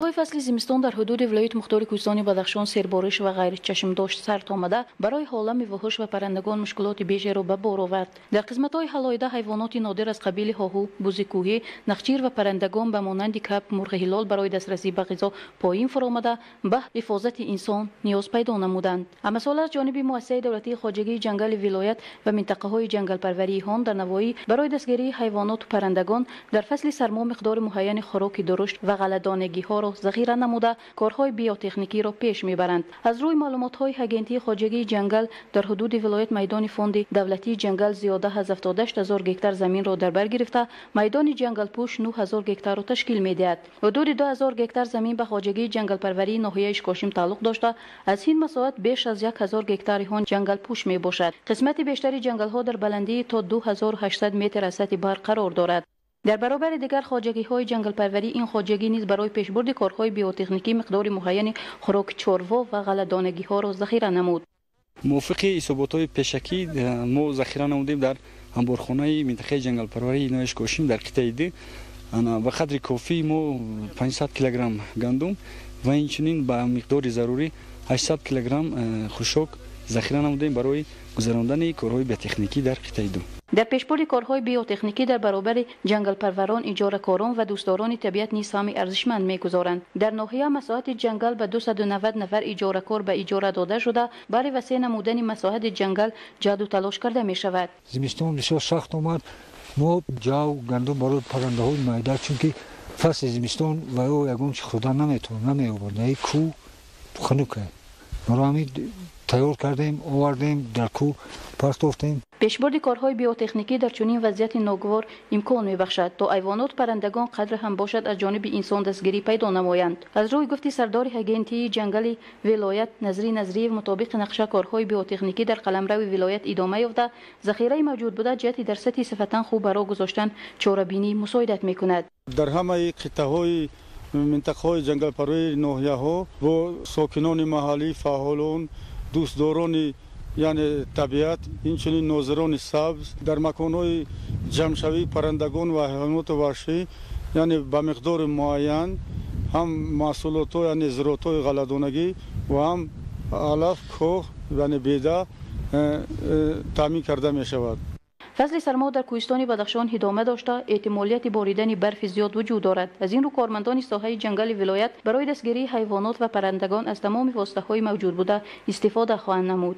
Фасли зимистон дар ҳудуди вилояти мухтори кӯҳистони Бадахшон сербориш ва ғайричашмдошт сард омада, барои олами вуҳуш ва паррандагон мушкилоти бешеро ба бор овард. Дар қисматҳои ҳалоида ҳайвоноти нодир аз қабили ҳоҳу, бузи кӯҳӣ, нахчир ва паррандагон ба монанди кабк, мурғи ҳилол барои дастрасӣ ба ғизо поин фуромада, ба ҳифозати инсон ниёз пайдо намуданд. Амасол аз ҷониби муассисаи давлатии хоҷагии ҷангали вилоят ва минтақаҳои ҷангалпарварии ҳон дар Навоӣ барои дастгирии ҳайвоноту паррандагон дар фасли сармо миқдори муайяни хӯроки дурушт ва ғалладонагиҳоро захира намуда, корҳои биотехникиро пеш мебаранд. Аз рӯи маълумотҳои агентии хоҷагии ҷангал дар ҳудуди вилоят майдони фонди давлатии ҷангал зиёда аз 78 000 гектар заминро дар бар гирифта, майдони ҷангалпӯш 9000 гектарро ташкил медиҳад. Ҳудуди 2000 гектар замин ба хоҷагии ҷангалпарварии ноҳияи Ишкошим тааллуқ дошта, аз ин масоҳат беш аз 1000 гектари он ҷангалпӯш мебошад. Қисмати бештари ҷангалҳо дар баландии то 2800 метр аз сатҳи баҳр қарор дорад. Дар баробари дигар хоҷагиҳои ҷангалпарварӣ ин хоҷагӣ низ барои пешбурди корҳои биотехникӣ миқдори муайяни хӯроки чорво ва ғалладонагиҳоро захира намуд. Мувофиқи ҳисоботҳои пешакӣ мо захира намудем дар анборхонаи минтақаи ҷангалпарварии ноҳияи Ишкошим дар қитъаи д ба қадри кофӣ мо 500 килограмм гандум ва инчунин ба миқдори зарурӣ 800 килограмм хушок захира намудем барои гузарондани корҳои биотехникӣ дар қитъаи ду. Дар пешбурди корҳои биотехникӣ дар баробари ҷангалпарварон, иҷоракорон ва дӯстдорони табиат низ саҳми арзишманд мегузоранд. Дар ноҳия масоҳати ҷангал ба 290 нафар иҷоракор ба иҷора дода шуда, барои васеъ намудани масоҳати ҷангал ҷаҳду талош карда мешавад. Зимистон бисёр сахт омад. Мо ҷав, гандум барои паррандаҳои майда, чунки фасли зимистон ва ё ягон чи хӯрдан наметавон, намеёбад. Кӯ хунука. Барои ҳамин тайёр кардем, овардем, дар кӯ партофтем. Пешбурди корҳои биотехникӣ дар чунин вазъияти ногувор имкон мебахшад, то ҳайвонот, паррандагон қадре ҳам бошад аз ҷониби инсон дастгирӣ пайдо намоянд. Аз рӯи гуфти сардори агентии ҷангали вилоят Назри Назриев, мутобиқи нақша корҳои биотехникӣ дар қаламрави вилоят идома ёфта, захираи мавҷуд буда ҷиҳати дар сатҳи сифатан хуб ба роҳ гузоштан чорабинӣ мусоидат мекунад. Дар ҳамаи қитъаҳои минтақаҳои ҷангалпарварии ноҳияҳо бо сокинони маҳаллӣ, фаъолон, дӯстдорони яъне табиат, инчунин нозирони сабз дар маконҳои ҷамъшавии паррандагон ва ҳайвоноти ваҳшӣ, яъне ба миқдори муайян ҳам маҳсулотҳо, яъне зироатҳои ғалладонагӣ ва ҳам алаф, коҳ, яъне беда таъмин карда мешавад. Фасли сармо дар кӯҳистони Бадахшон идома дошта, эҳтимолияти боридани барфи зиёд вуҷуд дорад. Аз ин рӯ кормандони соҳаи ҷангали вилоят барои дастгирии ҳайвонот ва паррандагон аз тамоми воситаҳои мавҷуд буда истифода хоҳанд намуд.